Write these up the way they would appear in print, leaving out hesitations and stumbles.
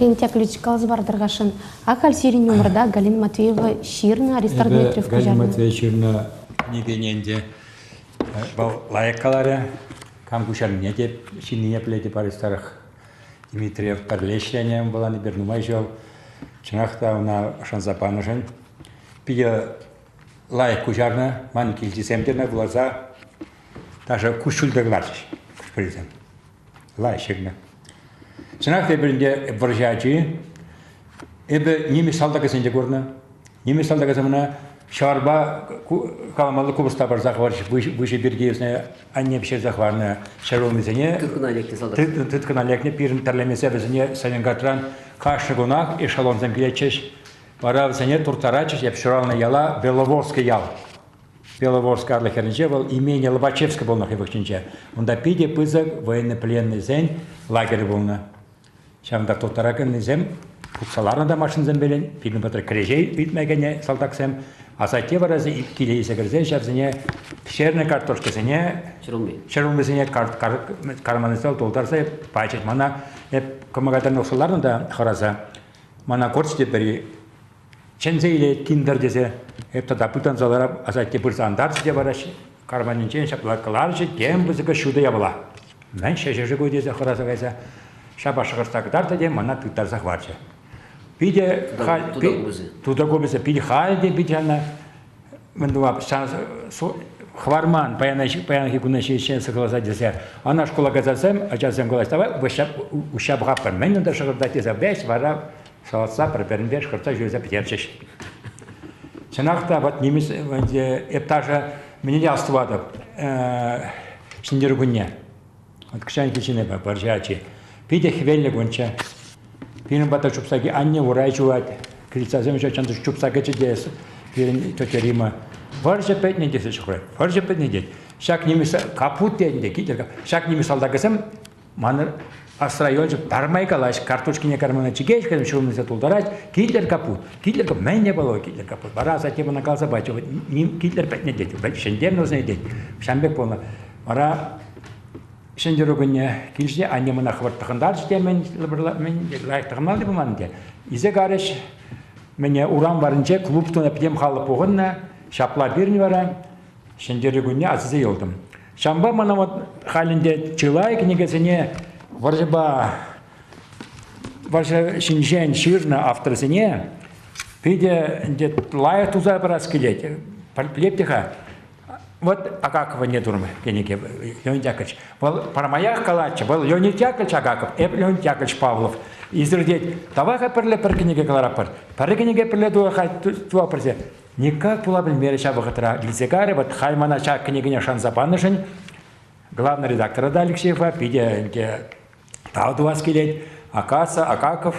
Леонид Яковлевич, каласа партӑр-хашӑн. Ахаль сирӗн умӑрта Галина Матвеева ҫырнӑ, Аристарх Дмитриев Галина куҫарнӑ. Матвеева ҫырнӑ кӗнекене ӗнтӗ вӑл лайӑх каларӗ. Кам куҫарнине те ҫыннине пӗлетӗп Аристарх Дмитриев пӗрле ӗҫленӗ пулан эпир нумай ҫул. Чӑнах та ӑна шанса панӑшӑн питӗ лайӑх куҫарнӑ. Ман килтисем те вуласа даже куҫҫуль те кӑларчӗҫ хӑш-пӗрисем. Лайӑх ҫырнӑ. Чӑнах та эпир ӗнтӗ вӑрҫӑ ачи. Эпӗ нимӗҫ салтакӗсене те курнӑ. Нимӗҫ салтакӗсем ӑна ҫарпа каламалли купӑста парса хӑварчӗҫ выҫӑ пирки вӗсене анне пӗҫерсе хӑварнӑ ҫӗрулмисене. Тыткӑна лекнӗ салтак. Тыткӑна лекнӗ пирӗн тӗрлемесе вӗсене Сталинградран кашни кунах эшелонсем килетчӗҫ. Вара вӗсене турттаратчӗҫ. Эп ҫуралнӑ яла Беловорский ял. Беловорск арлӑ хӗрринче вӑл имение Лобачевское пулнӑ хӑй вӑхӑтӗнче. Унта питӗ пысӑк военнопленнӑйсен лагерӗ пулнӑ. Ҫавӑнта турттараканнисем путса ларнӑ та машинсемпелен пирӗн патра кӗреҫе ыйтма кӗнӗ салтаксем. Асатте вара киле илсе кӗрсе ҫавсене пӗҫернӗ картошкӑсене, ҫӗрулмисене карманӗсене тултарса пачӗҫ. Мана эп кӑмакатан тухса ларнӑ та хӑраса. Мана курчӗ те пӗри чӗнсе илет киндер тесе. Эп тата пытанса ларап, асатте пырса антарчӗ те вара карманӗнчен ҫапла кӑларчӗ тем пысӑкӑш ҫутӑ япала. Мӗн ҫӗҫӗ-ши ку тесе хӑраса кайса шапа шӑхӑртса кӑтартрӗ те мана тыттарса хӑварчӗ. Питӗ халь тута купӑсӗ питӗ халь те питӗ ӑна мӗн тума хӑварман паянхи куна ҫеҫ сыхласа тесе. Ӑна шкула кайсасем ачасем калаҫ, давай уҫҫа пӑхатпӑр, мӗн унта шӑхӑртать тесе веҫ вара салатса пӗр-пӗринпе шӑхӑртса ҫӳресе пӗтерчӗҫ. Чӑнах та вот нимӗҫ эп даже мӗне те астӑватӑп Ҫӗнтерӳ кунне. Вот кӑҫалхи ҫын эпӗ, вӑрҫӑ ачи. Питӗ хӗвеллӗ кунччӗ. Пирӗн пата чупса анне урай ҫулать. Крыльцасем ҫав чӑн чупса кӗчӗ те пирӗн тетя Рима. Вӑрҫӑ пӗтнӗ тесе ҫухрать. Вӑрҫӑ пӗтнӗ тет. Ҫак нимӗҫ капут тет ӗнтӗ, килтӗр. Ҫак нимӗҫ салтакӗсем Манӑн асра юлчӗ, пӗрмай калаҫ, карточкине кармана чикеҫ, кӗтӗм ҫулӑмласа тултарать, Китлӗр капут, Китлӗр капут, мӗн те пулать Китлӗр капут. Вара асатте мана каласа пачӗ, Китлӗр пӗтнӗ тет, ҫӗнтернӗ вӗсене тет. Ҫавӑн пек пулнӑ. Вара ҫӗнтерӳ кунне килчӗ, анне мана хӑвӑрт тӑхӑнтарчӗ те мӗн, мӗн лайӑх тӑхӑнмалли пулман ӗнтӗ. Илсе карӗҫ, мӗне урам варринче клуб тунӑ пӗтӗм халӑх пухӑннӑ, ҫапла пирӗн вара Ҫӗнтерӳ кунне асилсе юлтӑм. Ҫавӑнпа мана вот халь ӗнтӗ чылай кӗнекесене вӑрҫӑпа вӑрҫӑ ҫинчен ҫырнӑ авторсене питӗ ӗнтӗ лайӑх туса парас килет. Пӗлеп те-ха, вот Агакова не турмӑ кӗнеке Леонид Яковлевич. Вӑл пӗрмаях калатчӗ, вӑл Леонид Яковлевич Агаков, эп Леонид Яковлевич Павлов. Изрдет, давай-ха пӗрле пӗр кӗнеке кӑларатпӑр. Пӗр кӗнеке пӗрле туа пӗрсе. Никак пула пӗлмерӗ ҫав вӑхӑтра. Килсе кайрӗ, вот халь мана ҫак кӗнекене шанса панӑшӑн главный редактора та Алексеева питӗ ӗнтӗ тав тӑвас килет. Акаса, Акаков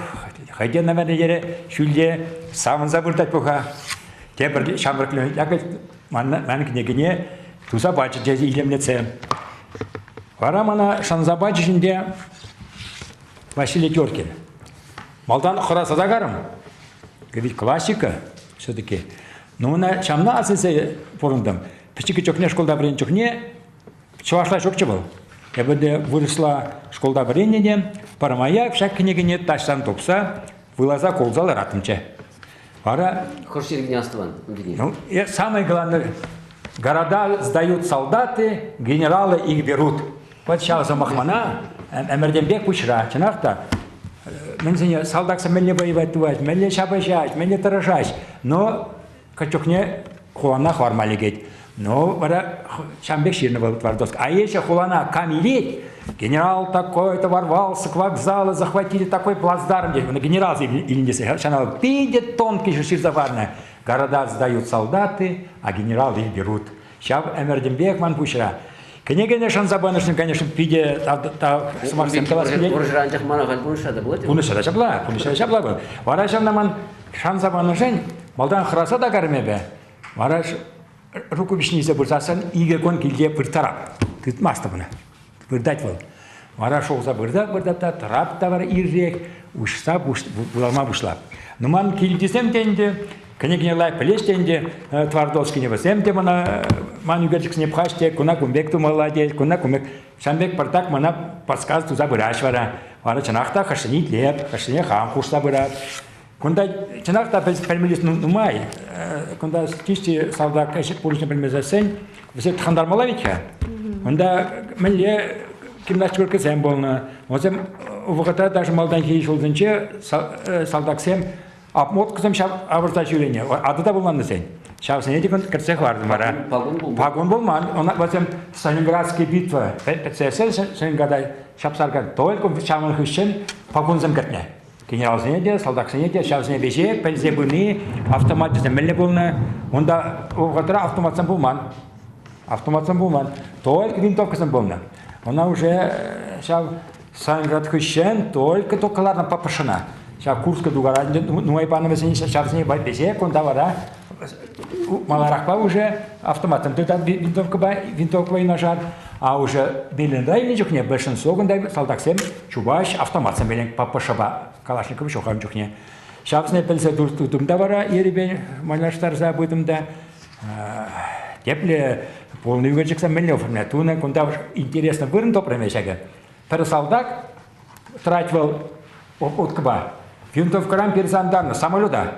хӑй те, наверное, йӗре ҫӳлте савӑнса выртать пуха. Тепӗр ҫамрӑк Яковлев ман кӗнекене туса пачӗ те илемлетсе. Вара мана шанса пачӗҫ ӗнтӗ Василий Теркин. Малтан хӑраса та карӑм. Ведь классика все-таки. Но ӑна ҫавна асилсе пурӑнтӑм. Пӗчӗккӗ чухне шкулта вӗреннӗ чухне чӑвашла ҫукчӗ вӑл. Эпӗ те вырӑсла шкулта вӗреннӗ те пӗрмаях ҫак кӗнекене таҫтан тупса выласа кулса лараттӑмччӗ. Вара... Хӑш йӗркине астӑван? Ну, самое главное, города сдают солдаты, генералы их берут. Вот ҫав сӑмах мана ӗмӗртенпех пуҫра. Чӑнах та, мӗнсене салтаксем мӗнле воевать тӑвать, мӗнле ҫапӑҫать, мӗнле тӑрӑшать. Но чухне хулана хӑварма лекет. Ну, вара ҫавӑн пек ҫырнӑ вӑл Твардовский. А если хулана кам илет, генерал такой-то ворвался к вокзалу, захватили такой плацдарм, тет. Генерал илнӗ тесе, ҫана питӗ тонкий ҫырса хӑварнӑ. Города сдают солдаты, а генерал их берут. Ҫав ӗмӗртенпех ман пуҫра. Кӗнекене шанса панӑшӑн, конечно, питӗ сӑмахсем калас килет. Вӑрҫӑра анчах мана халь пурнӑҫра та пулать. Пурнӑҫра ҫапла, пурнӑҫра ҫапла вӑл. Вара ҫавна ман шанса панӑшӑн малтан хӑраса та карӑм эпӗ. Вара рукопиҫне илсе пырсассӑн икӗ кун килте вырттарап. Тытмастӑп ӑна. Выртать вӑл. Вара шӑлса выртап, выртап та тӑрап та вара ирех уҫса вулама пуҫлап. Ну ман килтисем те ӗнтӗ, кӗнекене лайӑх пӗлеҫ те ӗнтӗ, Твардовскине вӗсем те мана ман ӳкерчӗксене пӑхаҫ те, куна кун пек тумалла тет, куна кун пек. Ҫавӑн пек пӑртак мана подсказ туса пыраҫ вара. Вара чӑнах та хӑшне итлеп, хӑшне хам хушса пырать. Кунта чӑнах та пӗлмелли нумай. Кунта чисти салтак ӗҫ пурнӑҫне пӗлмесессӗн вӗсем тӑхӑнтармалла вӗт-ха. Унта мӗнле гимнастеркӑсем пулнӑ. Вӗсем вӑхӑтра даже малтанхи ҫулсенче салтаксем обмоткӑсем ҫав авӑрса ҫӳренӗ. Атӑ та пулман вӗсен. Ҫавсене те кӗртсе хӑвартӑм вара. Пакун пулман. Пакун пулман. Ӑна вӗсем Сталинградский битва пӗтсе Сталинграда ҫапса только ҫавӑн хыҫҫӑн пакунсем кӗртнӗ. Генералсене те, салтаксене те ҫавсене веҫех пӗлсе пыни, автомачӗсем мӗнле пулнӑ. Унта вӑхӑтра автоматсем пулман. Автоматсем пулман. Только винтовкӑсем пулнӑ. Ӑна уже ҫав Сталинград хыҫҫӑн только только кӑларнӑ ППШна. Ҫав Курска тугара нумай панӑ вӗсене, ҫавсене веҫех кунта вара маларахпа уже автоматсем тытат винтовкӑпа, винтовкӑпа юнашар. А уже Берлинра илнӗ чухне большинство кунта салтаксем чупаҫ автоматсем пелен ППШпа Калашников ҫухалнӑ чухне. Ҫавсене пӗлсе тытӑм та вара ерипен майлаштарса пытӑм та тепле полный ӳкерчӗксем мӗнле оформлять тунӑ. Кунта интереслӗ вырӑн тупрӑм ҫакӑ. Пӗр салтак тӑрать вӑл уткӑпа. Винтовкӑран персе антарнӑ самолета.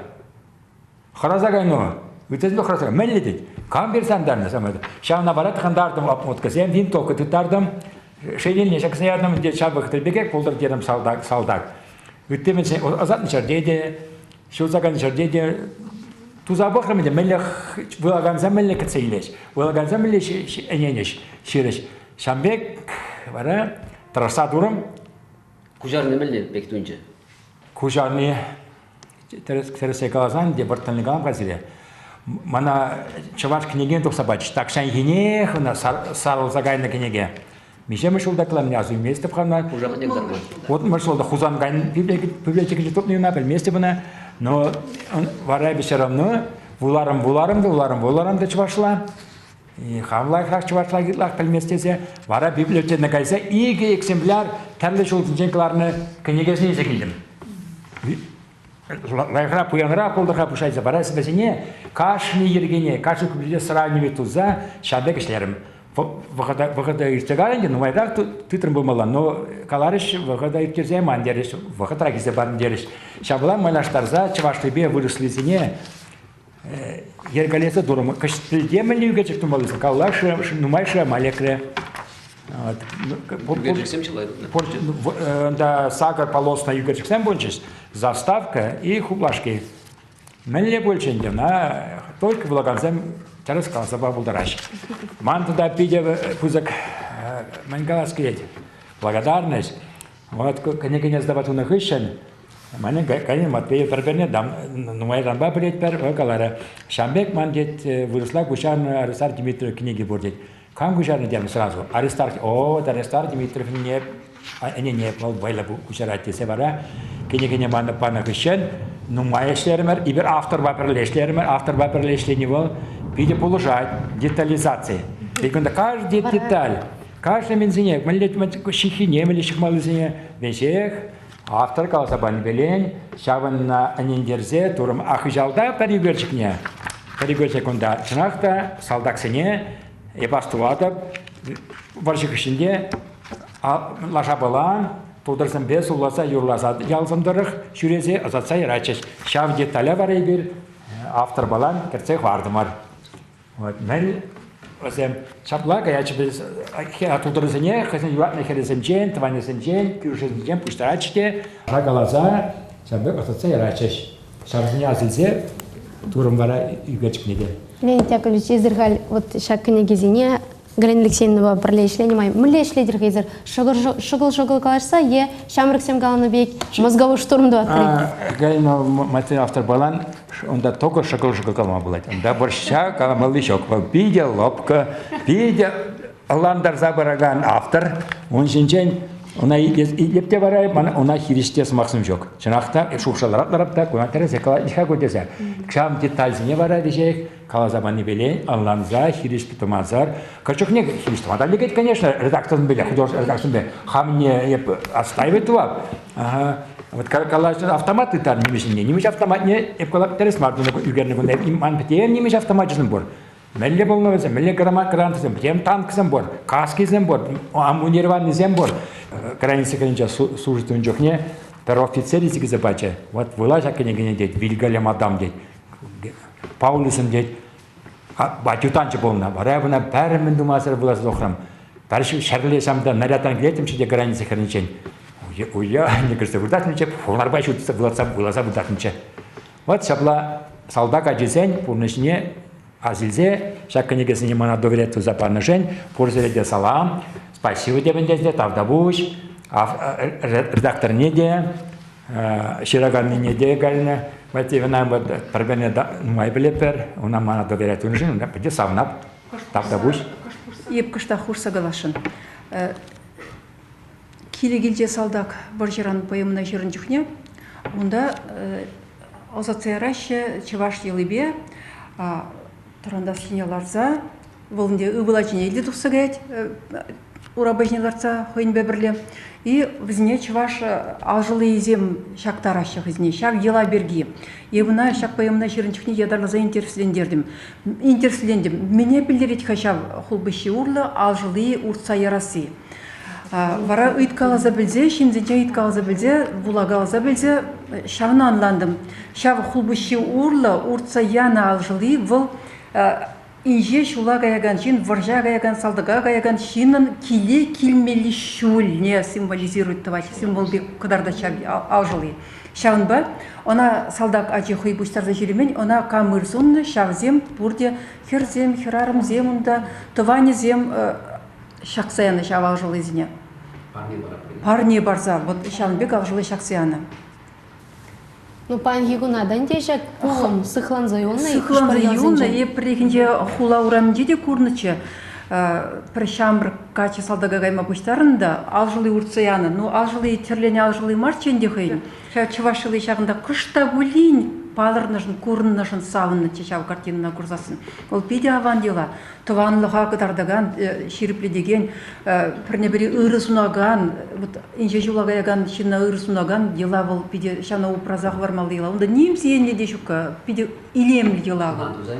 Хӑраса кайнӑ. Ыттисем хӑраса кайнӑ. Мӗнле тет? Кам персе антарнӑ самолета? Ҫавна вара тӑхӑнтартӑм обмоткӑсем, винтовка тыттартӑм. Шенелне ҫакса ятӑм, ӗнтӗ ҫав вӑхӑтри пекех пултӑр терӗм салтак. салтак. Ытти мӗншӗн ӑсатнӑ ҫӗрте те, ҫулса кайнӑ ҫӗрте те туса пӑхрӑм ӗнтӗ, мӗнле вылакансем мӗнле кӗтсе илӗҫ, вылакансем мӗнле ӗненӗҫ, ҫырӗҫ. Ҫавӑн пек вара тӑрӑшса турӑм. Куҫарни мӗнле пек туйӑнчӗ? Куҫарни тӗрӗссе каласан те вӑрттӑнли калам-ха сире. Мана чӑваш кӗнекине тухса пачӗҫ. Тахҫанхинех ӑна сарӑлса кайнӑ кӗнеке. Миҫемӗш ҫулта кӑларнине аса илместӗп-ха ӑна. Хушаматне кӑтартман. Утмӑл ҫулта Хусанкайӑн библиотекинче тупнӑ ӑна, пӗлместӗп ӑна. Но вара эпӗ все равно вуларӑм, вуларӑм та, вуларӑм, вуларӑм та чӑвашла. Хам лайӑхрах чӑвашла ытлах пӗлмест тесе вара библиотекӑна кайса икӗ экземпляр тӗрлӗ ҫулсенчен кӑларнӑ кӗнекесене илсе килтӗм. Лайӑхрах, пуянрах пултӑр-ха пуҫайса вара вӗсене кашни йӗркене, кашни куплете сравнивать туса ҫав пек ӗҫлерӗм. Вӑхӑта, вӑхӑта иртсе кайрӗ ӗнтӗ, нумайрах тытрӑм пулмалла, но каларӗҫ, вӑхӑта ирттерсе ман терӗҫ, вӑхӑтра килсе патӑн терӗҫ. Ҫапла майлаштарса чӑвашлипе вырӑслисене йӗркелесе турӑм. Кӗҫ мӗнле ӳкерчӗк тумалли калла нумай шырама лекрӗ. Ӳкерчӗксем чылай тупнӑ. Унта сакӑр полосна ӳкерчӗксем пулчӗҫ. Заставка и хуплашки. Мӗнле пулчӗ ӗнтӗ ӑна только вулакансем тӗрӗс каласа пама пултараҫҫӗ. Ман тата питӗ пысӑк мӗн калас килет, благодарность. Вот кӗнекене сдавать тунӑ хыҫҫӑн Мана Галина Матвеева пӗр-пӗрне нумайранпа пӗлетпӗр, вӑл каларӗ, ҫавӑн пек ман, тет, вырӑсла куҫарнӑ Аристарх Дмитриев кӗнеки пур, тет. Кам куҫарнӑ терӗм сразу. Аристарх, о, Аристарх Дмитриев ӗнене вӑл вӑйлӑ куҫарать тесе вара кӗнекене мана панӑ хыҫҫӑн нумай ӗҫлерӗмӗр. Эпир авторпа пӗрле ӗҫлерӗмӗр. Авторпа пӗрле ӗҫлени вӑл питӗ пулӑшать. Детализаци. Ведь кунта каждый деталь, каждый мӗнсене, мӗнле ҫыххине, мӗнле ҫыхмаллисене веҫех Автор каласа панипелен ҫавӑнна ӗнентерсе турӑм. А хыҫалта пӗр ӳкерчӗкне, пӗр ӳкерчӗк кунта чӑнах та салтаксене эп астӑватӑп, вӑрҫӑ хыҫҫӑнте лашапала тутӑрсемпе сулласа юрласа ялсем тӑрӑх ҫӳресе ӑсатса яратчӗҫ. Ҫав детале вара эпир авторпалан кӗртсе хӑвартӑмӑр. Вот, мӗн вӗсем ҫапла каятчӗ тутӑрсене хӑйсен юратнӑ хӗрӗсенчен, тӑванӗсенчен, кӳршӗсенчен пуҫтаратчӗ те каласа ҫав пек ӑсатса яратчӗҫ. Ҫавсене ас илсе турӑм вара ӳкерчӗкне те. Леонид Яковлевич, эсир халь вот ҫак кӗнекесене Галина Алексеевнӑпа пӗрле ӗҫленӗ май мӗнле ӗҫлетӗр-ха эсир? Шӑкӑл-шӑкӑл калаҫса е ҫамрӑксем каланӑ пек мозговой штурм тӑваттӑр-и? Галина Матвеевна авторпалан унта только шӑкӑл-шӑкӑл калама пулать. Унта вӑрҫа каламалли ҫук. Вӑл питӗ лӑпкӑ, питӗ ӑнлантарса пыракан автор. Ун ҫинчен ӑна итлеп те вара мана ӑна хирӗҫ те сӑмахсем ҫук. Чӑнах та шухӑшларап ларап та куна тӗрӗсех калать-ха ку тесе. Ҫав детальсене вара веҫех каласа панипеле ӑнланса хирӗҫ тӑмасӑр. Кӑр чухне хирӗҫ тӑма та лекет, конечно, редакторсемпе, художественный редакторсемпе. Хамне эп отстаивать тӑвап. Ага. Вот калаҫ автомат тытар нимӗҫӗнне. Нимӗҫ автоматне эп калап тӗрӗс мар тунӑ ӳкернӗ кунта. Ман пӗтем нимӗҫ автомачӗсем пур. Мӗнле пулнӑ вӗсем, мӗнле грантсем, тем танксем пур, каскисем пур, амунированисем пур. Граница хӗрринче служить ун чухне пӗр офицер илсе килсе пачӗ. Вот вула ҫак кӗнекене тет, Вильгалем Адам тет, Паулисем тет, адъютанчӗ пулнӑ. Вара ӑна пӗр мӗн тумасӑр вуласа тухрӑм. Пӗр ҫӗрле ҫамта нарядран килеттӗмччӗ те граница хӗрринчен. Уя кӗрсе выртатнӑччӗ, хунарпа ҫутса вуласа выртатнӑччӗ. Вот ҫапла салтак ачисен пурнӑҫне асилсе ҫак кӗнекесене мана доверять туса панӑшӑн пурсӑре те салам, спасибо те пӗлтерсе, тавтапуҫ, редакторне те, ҫыраканнине те Галина Васильевна пӗр-пӗрне нумай пӗлетпӗр, она мана доверять тунӑшӑн питӗ савӑнап, тавтапуҫ. Эп кӑштах хушса каласшӑн. Киле килчӗ салтак вӑрҫӑран поэмӑна ҫырнӑ чухне унта ӑсатса яраҫҫӗ чӑваш йӑлипе тӑрантас ҫине ларса вӑл ӗнтӗ ывӑл ачине илсе тухса каять урапа ҫине лартса хӑйӗнпе пӗрле и вӗсене чӑваш алшӑллийӗсем ҫактараҫҫӗ хӑйсене ҫав йӑла пирки. Эп ӑна ҫак поэмӑна ҫырнӑ чухне ятарласа интереслентертӗм. Интереслентӗм, мӗне пӗлтерет-ха ҫав хулпуҫҫи урлӑ алшӑлли уртса ярасси. Вара ыйткаласа пӗлсе, ҫынсенчен ыйткаласа пӗлсе, вулакаласа пӗлсе ҫавна ӑнлантӑм. Ҫав хулпуҫҫи урлӑ уртса янӑ алшӑлли вӑл инҫе ҫула каякан ҫын, вӑрҫа каякан, салтака каякан ҫыннӑн киле килмелли ҫулне символизирует тӑвать, символ пек кӑтартать ҫав алшӑлли. Ҫавӑнпа ӑна салтак ачи хӑй пуҫтарса ҫӳремен, ӑна кам ыр суннӑ, ҫавсем пурте хӗрсем, хӗрарӑмсем унта, тӑванӗсем ҫакса янӑ ҫав алшӑллисене. Парне парать. Парне парса, вот ҫавӑн пек алшӑлли ҫакса янӑ. Ну, паянхи куна та ӗнтӗ ҫак пулӑм сыхланса юлнӑ. Сыхланса юлнӑ. Эп пӗррехинче хула урамӗнче те курнӑччӗ. Пӗр ҫамрӑк каччӑ салтака кайма пуҫтарӑннӑ та алшӑлли уртса янӑ. Ну, алшӑлли тӗрленӗ алшӑлли марччӗ ӗнтӗ хӑйӗн. Ҫав чӑваш йӑли ҫакӑнта кӑшт та пулин палӑрнӑшӑн, курӑннӑшӑн савӑннӑччӗ ҫав картинӑна курсассӑн. Вӑл питӗ аван йӑла. Тӑванлӑха кӑтартакан, ҫирӗплетекен, пӗрне-пӗри ырӑ сунакан, вот инҫе ҫула каякан ҫынна ырӑ сунакан йӑла вӑл питӗ ҫавна упраса хӑвармалли йӑла. Унта ним сиенли те ҫукка, питӗ илемлӗ йӑла вӑл.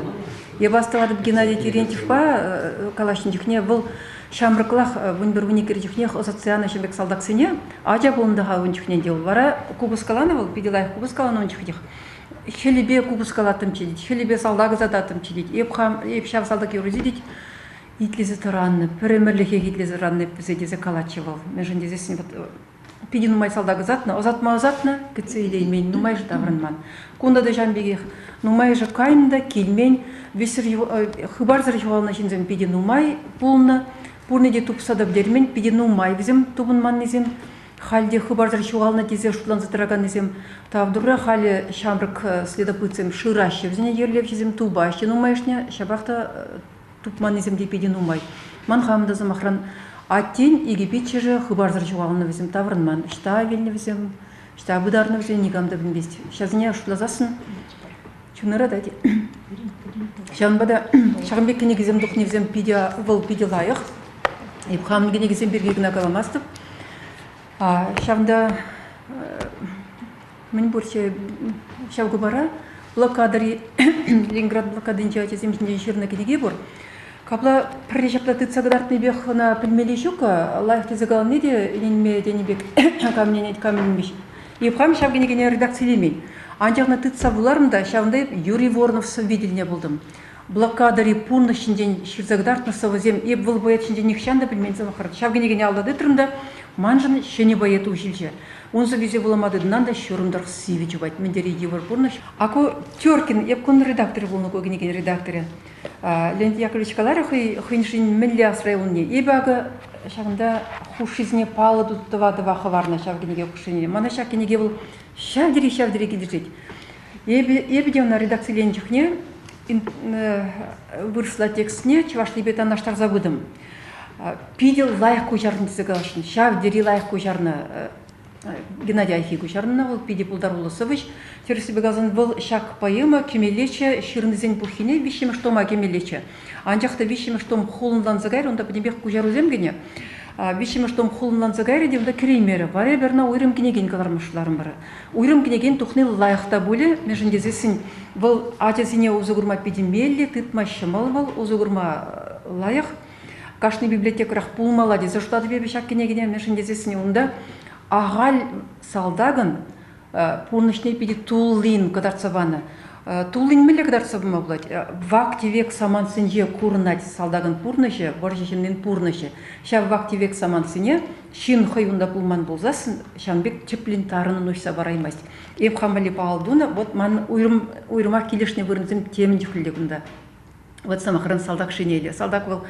Эп астӑватӑп Геннадий Терентьевпа калаҫнӑ чухне вӑл ҫамрӑклах 11-12 чухнех ӑсатса янӑ ҫын пек салтаксене ача пулнӑ-ха ун чухне те. Вара купӑс каланӑ вӑл, питӗ лайӑх купӑс каланӑ ун чухнех. Хӗлӗпе купӑс калаттӑмччӗ тет, хӗлӗпе салтак ӑсататтӑмччӗ тет. Эп хам, эп ҫав салтак юррисем тет, итлесе тӑраннӑ, пӗр ӗмӗрлӗхех итлесе тӑраннӑ эп вӗсене тесе калатчӗ вӑл. Мӗншӗн тесессӗн вот питӗ нумай салтак ӑсатнӑ, ӑсатма ӑсатнӑ, кӗтсе илеймен, нумайӑшӗ таврӑнман. Кунта та ҫавӑн пекех нумайӑшӗ кайнӑ та килмен, вӗҫсӗр хыпарсӑр ҫухалнӑ ҫынсем питӗ нумай пулнӑ, пурне те тупса та пӗтермен, питӗ нумай вӗсем тупӑнманнисем. Халь те хыпарсӑр ҫухалнӑ тесе шутланса тӑраканнисем тав турра халӗ ҫамрӑк следопытсем шыраҫҫӗ вӗсене, йӗрлевҫӗсем тупаҫҫӗ нумайӑшне, ҫапах та тупманнисем те питӗ нумай. Ман хам та, сӑмахран, аттен икӗ пиччӗшӗ хыпарсӑр ҫухалнӑ вӗсем, таврӑнман. Ӑҫта вилнӗ вӗсем, ӑҫта пытарнӑ вӗсене никам та пӗлмест. Ҫавсене шутласассӑн чун ыратать. Ҫавӑнпа та ҫакӑн пек кӗнекесем тухни вӗсем питӗ, вӑл питӗ лайӑх. Эп хамӑн кӗнекесем пирки кӑна каламастӑп. Ҫавӑнта мӗн пурччӗ ҫав хыпара блокадӑри Ленинград блокадинчи ачасем ҫинчен ҫырнӑ кӗнеке пур. Капла пӗрре ҫапла тытса кӑтартнипех ӑна пӗлмелли ҫук, лайӑх тесе калани те ӗненме тенӗ пек кам ӗненет, кам ӗненмест. Эп хам ҫав кӗнекене редакцилемен. Анчах ӑна тытса вуларӑм та ҫавӑнта эп Юрий Воронов сӑвви тӗлне пултӑм. Блокадӑри пурнӑҫ ҫинчен ҫырса кӑтартнӑ сӑвӑсем эп вӑл поэт ҫинчен нихҫан та пӗлмен сӑмахран. Ҫав кӗнекене алла тытрӑм та маншӑн ҫӗнӗ поэт уҫӑлчӗ. Ун сӑввисем вулама тытӑнан та ҫурӑм тӑрӑх сивӗ чупать. Мӗн тери йывӑр пурнӑҫ. А ку Теркин, эп кун редакторӗ пулнӑ ку кӗнекен редакторӗ. Леонид Яковлевич каларӗ хӑй хӑйӗншӗн мӗнле асра юлнине. Эпӗ акӑ ҫакӑнта хушшисене паллӑ тӑва-тӑва хӑварнӑ ҫав кӗнеке хушшине. Мана ҫак кӗнеке вӑл ҫав тери ҫав тери килӗшет. Эпӗ, эпӗ те ӑна редакциленӗ чухне вырӑсла текстне чӑвашлипе танлаштарса пытӑм. Питӗ лайӑх куҫарнӑ тесе каласшӑн. Ҫав тери лайӑх куҫарнӑ Геннадий Айхи куҫарнӑ вӑл, питӗ пултаруллӑ сӑвӑҫ. Тӗрӗссипе каласан, вӑл ҫак поэма кӗмеллеччӗ, ҫырнисен пуххине виҫҫӗмӗш тома кӗмеллеччӗ. Анчах та виҫҫӗмӗш том хулӑнланса кайрӗ, унта пӗтӗмпех куҫарусем кӗнӗ. Виҫҫӗмӗш том хулӑнланса кайрӗ те унта кӗреймерӗ. Вара эпир ӑна уйрӑм кӗнекен кӑларма шутларӑмӑр. Уйрӑм кӗнекен тухни лайӑх та пулӗ, мӗншӗн тесессӗн вӑл ачасене усӑ курма питӗ меллӗ, тытма ҫӑмӑл вӑл, усӑ курма лайӑх. Кашни библиотекӑрах пулмалла тесе шутлатӑп эпӗ ҫак кӗнекене, мӗншӗн тесессӗн унта ахаль салтакӑн пурнӑҫне питӗ туллин кӑтартса панӑ. Туллин мӗнле кӑтартса пама пулать? Вак-тӗвек самантсенче курӑнать салтакӑн пурнӑҫӗ, вӑрҫӑ ҫыннин пурнӑҫӗ. Ҫав вак-тӗвек самантсене ҫын хӑй унта пулман пулсассӑн ҫавӑн пек тӗплӗн тарӑнӑн уҫса параймасть. Эп хам валли паллӑ тунӑ, вот ман уйрӑм, уйрӑмах килӗшнӗ вырӑнсем темӗн чухлӗ те кунта. Вот сӑмахран салтак шинелӗ. Салтак вӑл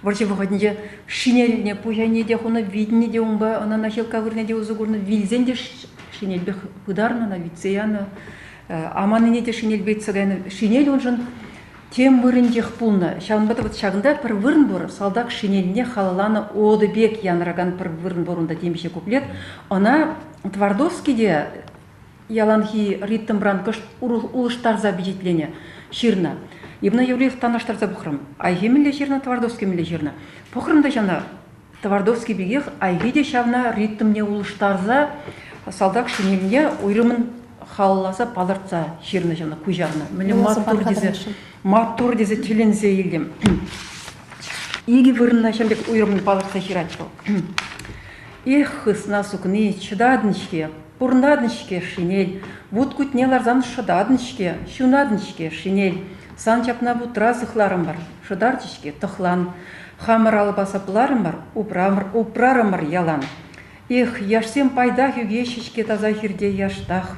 вӑрҫӑ вӑхӑтӗнче шинельне пуҫ айне те хунӑ, витнӗ те унпа, ӑна наҫилкка вырӑнне те усӑ курнӑ. Вилсен те шинельпех пытарнӑ ӑна, витсе янӑ. Аманнине те шинельпе итсе кайнӑ. Шинель уншӑн тем вырӑнчех пулнӑ. Ҫавӑнпа та вот ҫакӑнта пӗр вырӑн пур. Салтак шинельне халалланӑ ода пек янӑракан пӗр вырӑн пур унта темиҫе куплет. Ӑна Твардовский те яланхи ритмран кӑшт улӑштарса пичетленӗ, ҫырнӑ. Ивна Юрьев танлаштарса пӑхрӑм. Айхи мӗнле ҫырнӑ, Твардовский мӗнле ҫырнӑ. Пӑхрӑм та ҫавна Твардовский пекех Айхи те ҫавна ритмне улӑштарса салтак шинельне уйрӑмӑн халалласа палӑртса ҫырнӑ ҫавна, куҫарнӑ. Мӗнле маттур тесе, маттур тесе тӗлӗнсе илтӗм. Икӗ вырӑнна ҫав пек уйрӑмӑн палӑртса ҫырать вӑл. Эх, хысна сукни, чӑтатӑн-ҫке, Пурӑнатӑн-ҫке, шинель, вут кутне ларсан шӑтатӑн-ҫке, ҫунатӑн-ҫке, шинель. Сан чапна вутра сыхларӑмӑр, шӑтарчӗ-ҫке тӑхлан. Хамӑр алӑпа сапларӑмӑр, упрамӑр, упрарӑмӑр ялан. Эх, яшсем пайтах ӳкеҫҫӗ-ҫке таса хирте яштах.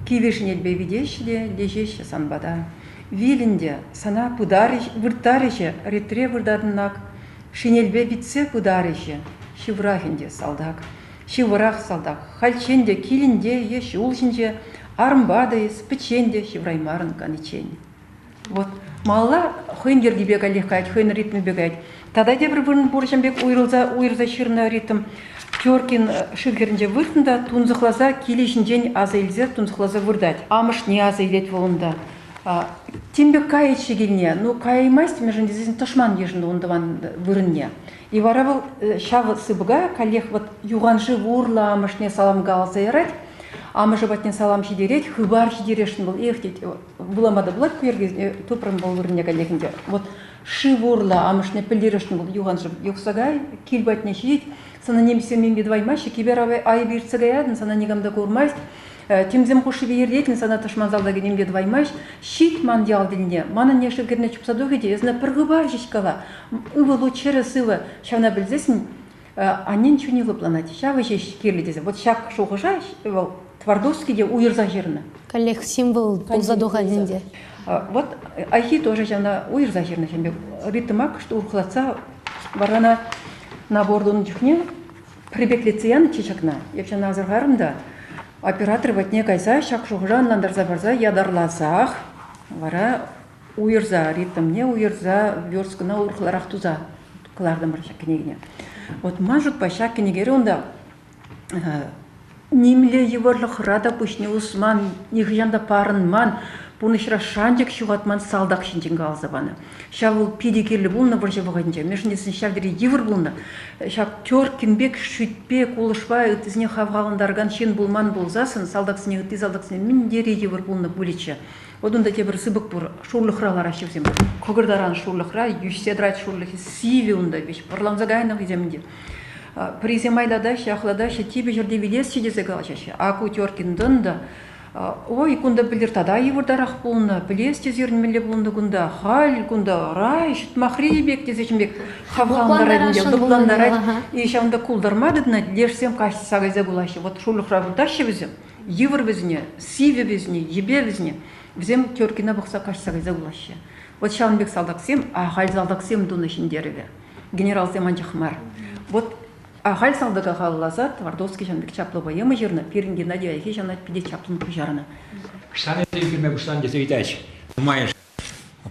Кивӗ шинельпе витеҫҫӗ те леҫеҫҫӗ сан пата. Вилӗн те, сана пытарӗҫ, вырттарӗҫ-и, ретре выртатӑн ак. Шинельпе витсе пытарӗҫ-и, ҫыврах ӗнтӗ салтак. Ҫывӑрах салтак, хальччен те килӗнте е ҫул ҫинче арӑмпа та эс, пӗччен те ҫывраймарӑн каниччен. Вот малалла хӑйӗн йӗркипе каллех каять, хӑйӗн ритмӗпе каять. Тата тепӗр вырӑн пур ҫын пек уйрӑлса уйӑрса ҫырнӑ ритм. Теркин шыв хӗрринче выртнӑ та тунсӑхласа килӗ ҫинчен аса илсе тунсӑхласа выртать. Амӑшне аса илет вӑл унта. Тем пек кайӗччӗ килне, ну каяймасть, мӗншӗн тесен тӑшман йышӑннӑ ун тӑван вырӑнне. И вара вӑл ҫав сыпӑка каллех вот юханшыв урлӑ амӑшне салам каласа ярать. Амӑшӗ патне салам ҫитерет, хыпар ҫитересшӗн вӑл. Эх, тет, вулама та пулать ку йӗрке, тупрӑм вӑл вырӑнне каллех ӗнтӗ. Вот шыв урлӑ амӑшне пӗлтересшӗн вӑл юханшыв юхса кай, кил патне ҫитет. Сана нимӗҫсем нимпе тӑваймаҫҫӗ, кипер айӑп иртсе каятӑн, сана никам та курмасть. Тӗмсем хушшипе ертетӗн, сана тӑшман салтакӗ ним те тӑваймасть. Ҫит ман ял тӗлне, манӑн не шыв кӗрне чупса тухӗ те, эс ӑна пӗр хыпар ҫеҫ кала. Ывӑлу чӗрӗ-сывӑ, ҫавна пӗлсессӗн аннен чунӗ лӑпланать. Ҫавӑ ҫеҫ кирлӗ тесе. Вот ҫак шухӑша вӑл Твардовский те уйӑрса ҫырнӑ. Каллех символ пулса тухать ӗнтӗ. Вот Айхи тоже ҫавна уйӑрса ҫырнӑ ҫын пек. Ритма кӑшт урӑхлатса вара ӑна набор тунӑ чухне Припеклетсе янӑччӗ ҫакна. Эп ҫавна асӑрхарӑм та оператор патне кайса ҫак шухӑша ӑнлантарса парса ятарласах вара уйӑрса, ритмне уйӑрса версткӑна урӑхларах туса кӑлартӑмӑр ҫак кӗнекене. Вот ман шутпа ҫак кӗнекере унта нимле йывӑрлӑхра та пуҫне усман, нихӑҫан та парӑнман, пурнӑҫра шанчӑк ҫухатман салтак ҫинчен каласа панӑ. Ҫав вӑл питӗ кирлӗ пулнӑ вӑрҫӑ вӑхӑтӗнче. Мӗншӗн тесен ҫав тери йывӑр пулнӑ. Ҫак Теркин пек шӳтпе, кулӑшпа ыттисене хавхалантаракан ҫын пулман пулсассӑн салтаксене, ытти салтаксене мӗн тери йывӑр пулнӑ пулӗччӗ. Вот унта тепӗр сыпӑк пур. Шурлӑхра лараҫҫӗ вӗсем. Кӑкӑр таран шурлӑхра йӳҫсе тӑрать шурлӑхӗ. Сивӗ унта веҫ. Пӑрланса кайнӑ хӑйсем ӗнтӗ. Пӗрисем айлатаҫҫӗ, ахлатаҫҫӗ, типӗ ҫӗрте вилесчӗ тесе калаҫаҫҫӗ. А ку Теркин тӑн та Ой, кунта пӗлтӗр тата йывӑртарах пулнӑ, пӗлес те сирӗн мӗнле пулнӑ кунта, халь кунта рай, ҫӑтмахри пек тесе ҫын пек хавхалантарать ӗнтӗ, лӑплантарать. И ҫавӑнта култарма тытӑнать, лешсем каҫса кайса кулаҫҫӗ. Вот шурлӑхра выртаҫҫӗ вӗсем, йывӑр вӗсене, сивӗ вӗсене, йӗпе вӗсене. Вӗсем Теркина пӑхса каҫса кайса кулаҫҫӗ. Вот ҫавӑн пек салтаксем, ахаль салтаксем тунӑ ҫӗнтерӗве. Генералсем анчах мар. Вот Ахаль салтака халалласа Твардовский ҫавӑн пек чаплӑ поэма ҫырнӑ, пирӗн Геннадий Айхи ҫавна питӗ чаплӑн куҫарнӑ. Ӑҫтан эсӗ ӳкерме пуҫланӑ тесе ыйтаҫ нумайӑшӗ.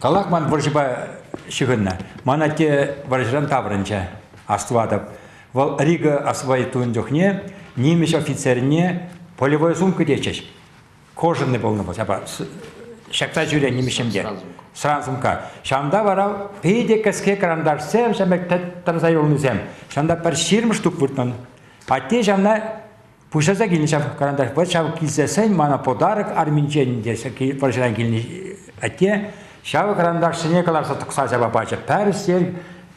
Калах ман вӑрҫӑпа ҫыхӑннӑ. Ман атте вӑрҫӑран таврӑнчӗ, астӑватӑп. Вӑл Рига освоить тунӑ чухне нимӗҫ офицерне полевой сумка тетчӗҫ. Кожаный пулнӑ вӑл, ҫапа. Ҫакса ҫӳрен нимӗҫсем те. Сӑран сумка. Ҫавӑнта вара питӗ кӗске кӑранташсем, ҫав пек тӑрса юлнисем. Ҫавӑнта пӗр 20 штук выртнӑ. Атте ҫавна пуҫласа килнӗ ҫав кӑранташ. Вот ҫав килсессӗн мана подарок арминчен те вӑрҫӑран килнӗ атте ҫав кӑранташсене кӑларса тӑкса ҫапа пачӗ. Пӗр сер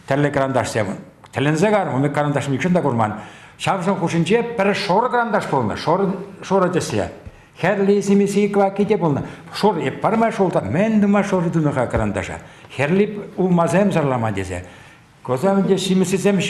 тӗрлӗ кӑранташсем. Тӗлӗнсе карӑм, ун пек кӑранташ нихҫан та курман. Ҫавсен хушшинче пӗр шурӑ кӑранташ пулнӑ, шурӑ тӗслӗ. Хӗрли симӗси кӑвакки те пулнӑ. Шур эп пӗрмай шулта мӗн тума шурӑ тунӑ-ха кӑранташа? Хӗрли улмасем сӑрлама тесе. Коза ӗнтӗ симӗсисем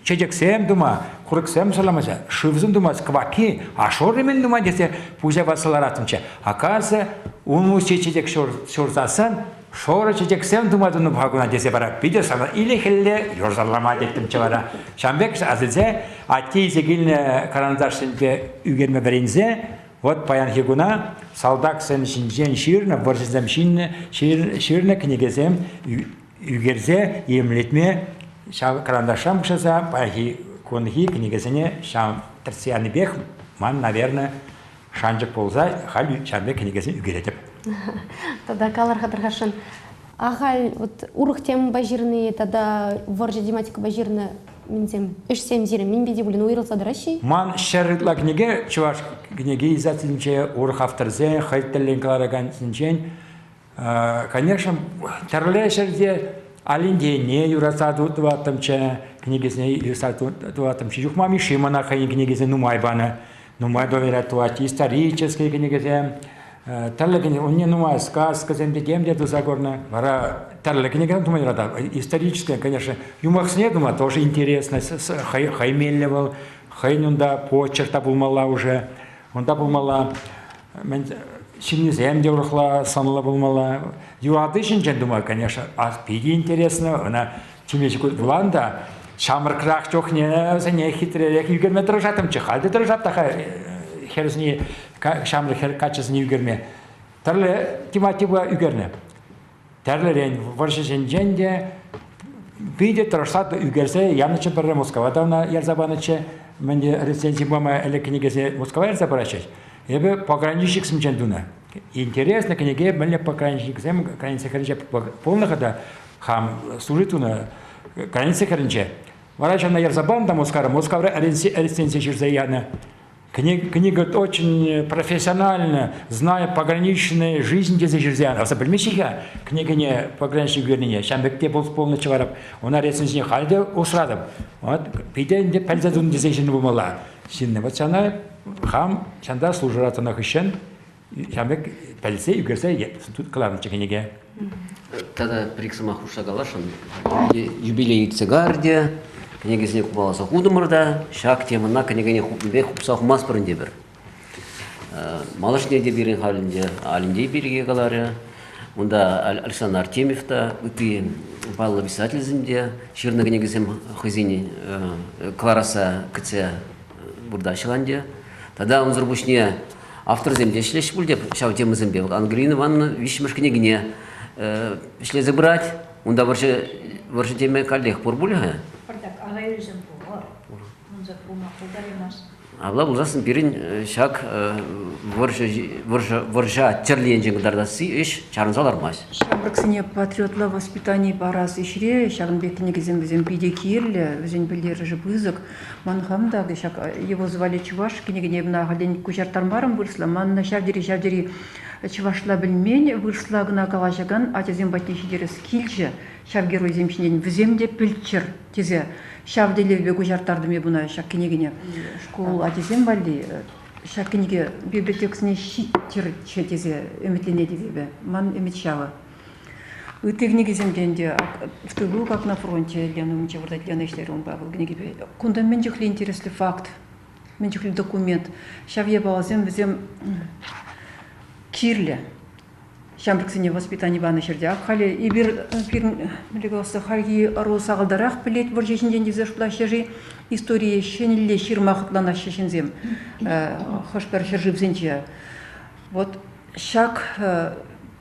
чечексем тума, курӑксем сӑрламаҫҫӗ, шывсем тумасть кӑвакки, а шурри мӗн тума тесе пуҫа ватса лараттӑмччӗ. Оказывается, улмуҫҫи чечек ҫурсассӑн шурӑ чечексем тума тунӑ пахакуна тесе вара питӗ сана или хӗлле юр сӑрлама теттӗмччӗ вара. Ҫавӑн пек асилсе атте илсе килнӗ карандашсемпе ӳкерме вӗренсе вот паянхи куна салтаксем ҫинчен ҫырнӑ, вӑрҫӑсем ҫырнӑ кӗнекесем ӳкерсе илемлетме ҫав карандашран пуҫласа паянхи кунхи кӗнекесене ҫав тӗртсе янипех ман, наверное, шанчӑк пулса халь ҫав пек кӗнекесем ӳкеретӗп. Тата калӑр-ха тархасшӑн, ахаль вот урӑх темӑпа ҫырни тата вӑрҫӑ тематикӑпа ҫырнӑ мӗнсем, ӗҫсем сирӗн мӗнпе те пулин уйрӑлса тӑраҫҫӗ-и? Ман ҫӗр ытла кӗнеке чӑваш кӗнеке издательствинче урӑх авторсен хӑй тӗллӗн кӑларакансенчен Конечно, тӗрлӗ ҫӗрте Алентейне юратса тӑваттӑмччӗ, кӗнекесене юратса тӑваттӑмччӗ. Юхма Мишши мана хӑйӗн кӗнекисене нумай панӑ. Нумай доверять тӑвать. Исторические кӗнекесем, тӗрлӗ кӗнеке, унне нумай сказкӑсем те тем те туса курнӑ. Вара тӗрлӗ кӗнекесем тума юратать. Историческое, конечно, юмахсене тума тоже интересно, хӑй меллӗ вӑл. Хӑйӗн унта почерк та пулмалла уже. Унта пулмалла. Мӗн ҫыннисем те урӑхла сӑнлӑ пулмалла. Юрату ҫинчен тума, конечно, питӗ интересно. Ӑна темиҫе вулан та ҫамрӑкрах чухне вӗсене хитререх ӳкерме тӑрӑшаттӑмччӗ. Халь те тӑрӑшап та хӗрсене, ҫамрӑк хӗр каччӑсене ӳкерме. Тӗрлӗ тематикӑпа ӳкернӗ. Тӗрлӗрен вӑрҫӑсенчен те питӗ тӑрӑшса ӳкерсе янӑччӗ пӗрре Мускава та ӑна ярса панӑччӗ. Мӗн те рецензи пама ӗлӗк кӗнекесене Мускава ярса паратчӗҫ. Эпӗ пограничниксенчен тунӑ. Интересно кӗнеке мӗнле пограничниксем граница хӗрринче пулнӑ-ха та хам служить тунӑ граница хӗрринче. Вара ҫавна ярса панӑ та Мускавра. Мускавра рецензи ҫырса янӑ. Книга очень профессионально, зная пограничную жизнь тесе ҫырса янӑ. Аса пӗлмеҫҫӗ-ха кӗнекене пограничник ӳкернине. Ҫавӑн пек те пулнӑччӗ вара. Ӑна рецензине халь те усратӑп. Вот питӗ ӗнтӗ пӗлсе тунӑ тесе ҫын пулмалла. Ҫынны вот ҫавна хам ҫанта служера тӑнӑ хыҫҫӑн ҫавӑн пек пӗлсе ӳкерсе кӑларнӑччӗ кӗнеке. Тата пӗр-ик сӑмах хушса каласшӑн. Юбилей иртсе карӗ кӗнекесене купаласа хутӑмӑр та ҫак темӑна кӗнекене хупнипех хупса хумастпӑр ӗнтӗ эпир. Малашне те пирӗн халь ӗнтӗ Алентей пирки каларӗ. Унта Александр Артемьев та, ытти паллӑ писательсем те ҫырнӑ кӗнекесем хӑйсен кӑларасса кӗтсе выртаҫҫӗ ӗнтӗ. Тата унсӑр пуҫне авторсем те ӗҫлеҫҫӗ пуль те ҫав темӑсемпе. Ангелина Ивановна виҫҫӗмӗш кӗнекине ӗҫлесе пырать. Унта вӑрҫӑ, вӑрҫӑ теме каллех пур пуль-ха? Пӑртак ага пур. Унсӑр пулма пултараймасть. Апла пулсассӑн пирӗн ҫак вӑрҫӑ, вӑрҫӑ, вӑрҫа тӗрлӗ енчен кӑтартасси ӗҫ чарӑнса лармасть. Ҫамрӑксене патриотла воспитани парас ӗҫре ҫакӑн пек кӗнекесем вӗсем питӗ кирлӗ, вӗсен пӗлтерӗшӗ пысӑк. Ман хам та ҫак «Его звали Чуваш» кӗнекене ӑна ахальтен куҫарттармарӑм вырӑсла. Манна ҫав тери, ҫав тери чӑвашла пӗлмен, вырӑсла кӑна калаҫакан ачасем патне ҫитерес килчӗ ҫав геройсем ҫинчен. Вӗсем те пӗлччӗр тесе ҫав тӗллевпе куҫарттартӑм эп ӑна ҫак кӗнекене. Шкул ачисем валли ҫак кӗнеке библиотекӑсене ҫиттӗрччӗ тесе ӗмӗтленетӗп эпӗ. Ман ӗмӗт ҫавӑ. Ытти кӗнекесем те ӗнтӗ «В тылу, как на фронте» Лена умӗнче выртать, Лена ӗҫлерӗ унпа вӑл кӗнекепе. Кунта мӗн чухлӗ интереслӗ факт, мӗн чухлӗ документ. Ҫав япаласем вӗсем кирлӗ. Ҫамрӑксене воспитани панӑ ҫӗрте. Ак халӗ эпир пирӗн мӗнле каласса хальхи ӑру сахалтарах пӗлет вӑрҫӑ ҫинчен тесе шутлаҫҫӗ-ши? Историе ҫӗнӗлле ҫырма хӑтланаҫҫӗ ҫынсем хӑш-пӗр ҫӗршывсенче. Вот ҫак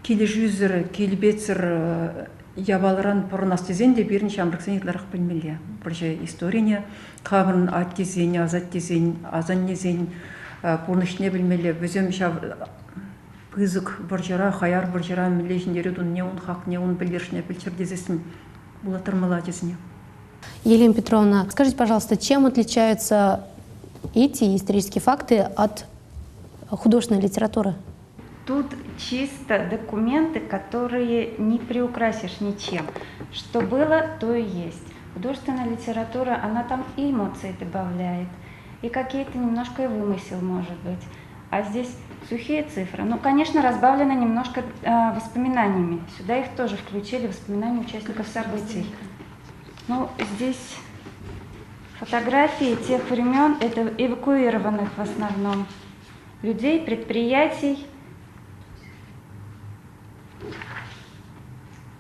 килӗшӳсӗр, килпетсӗр япаларан пӑрӑнас тесен те пирӗн ҫамрӑксен ытларах пӗлмелле. Вӑрҫӑ историне, хамӑрӑн аттесен, асаттесен, асаннесен пурнӑҫне пӗлмелле. Вӗсем ҫав. Пысӑк вӑрҫӑра, хаяр вӑрҫӑра мӗнле ҫӗнтерӳ тунине, ун хакне, ун пӗлтерӗшне пӗлччӗр тесессӗн вулаттармалла ачасене. Елена Петровна, скажите, пожалуйста, чем отличаются эти исторические факты от художественной литературы? Тут чисто документы, которые не приукрасишь ничем. Что было, то и есть. Художественная литература, она там и эмоции добавляет, и какие-то немножко и вымысел может быть. А здесь сухие цифры. Ну, конечно, разбавлено немножко воспоминаниями. Сюда их тоже включили, воспоминания участников событий. Ну, здесь фотографии тех времен, это эвакуированных в основном людей, предприятий.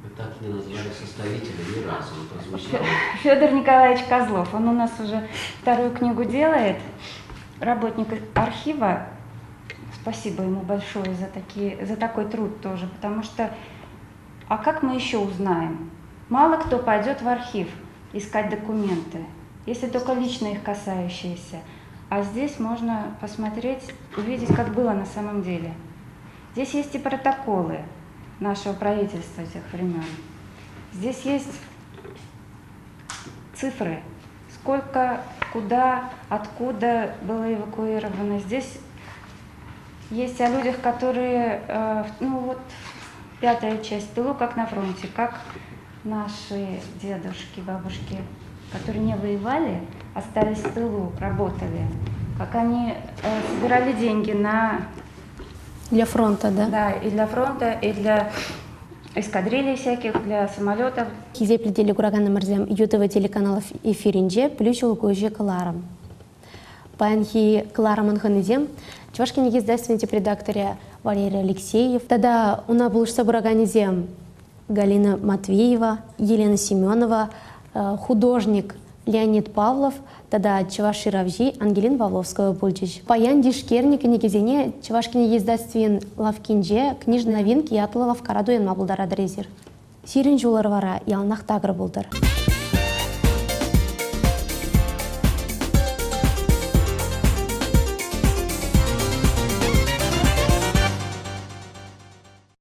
Вы так не назвали составителя ни разу, он прозвучал. Федор Николаевич Козлов, он у нас уже вторую книгу делает, работник архива. Спасибо ему большое за такой труд тоже, потому что, а как мы еще узнаем? Мало кто пойдет в архив искать документы, если только лично их касающиеся. А здесь можно посмотреть, увидеть, как было на самом деле. Здесь есть и протоколы нашего правительства тех времен. Здесь есть цифры, сколько, куда, откуда было эвакуировано. Здесь есть о людях, которые, ну вот, пятая часть тылу, как на фронте, как наши дедушки, бабушки, которые не воевали, остались в тылу, работали, как они собирали деньги на... Для фронта, да? Да, и для фронта, и для эскадрилей всяких, для самолетов. Хисеплӗ телекураканӑмӑрсем ЮТВ телеканал эфирӗнче Пӗлӳ ҫӑлкуҫӗ кӑларӑм. Паянхи кӑларӑмӑн хӑнисем Чӑваш кӗнеке издательствин тӗп редакторӗ Валерий Алексеев тата уна пулӑшса пыраканӗсем Галина Матвеева, Елена Семенова, художник Леонид Павлов тата чӑваш ҫыравҫи Ангелина Павловская пулчӗҫ. Паян тишкернӗ кӗнекесене Чӑваш кӗнеке издательствин лавккинче Книжные новинки ятлӑ лавккара туянма пултаратӑр эсир. Сирӗн ҫулӑр вара яланах такӑр пултӑр.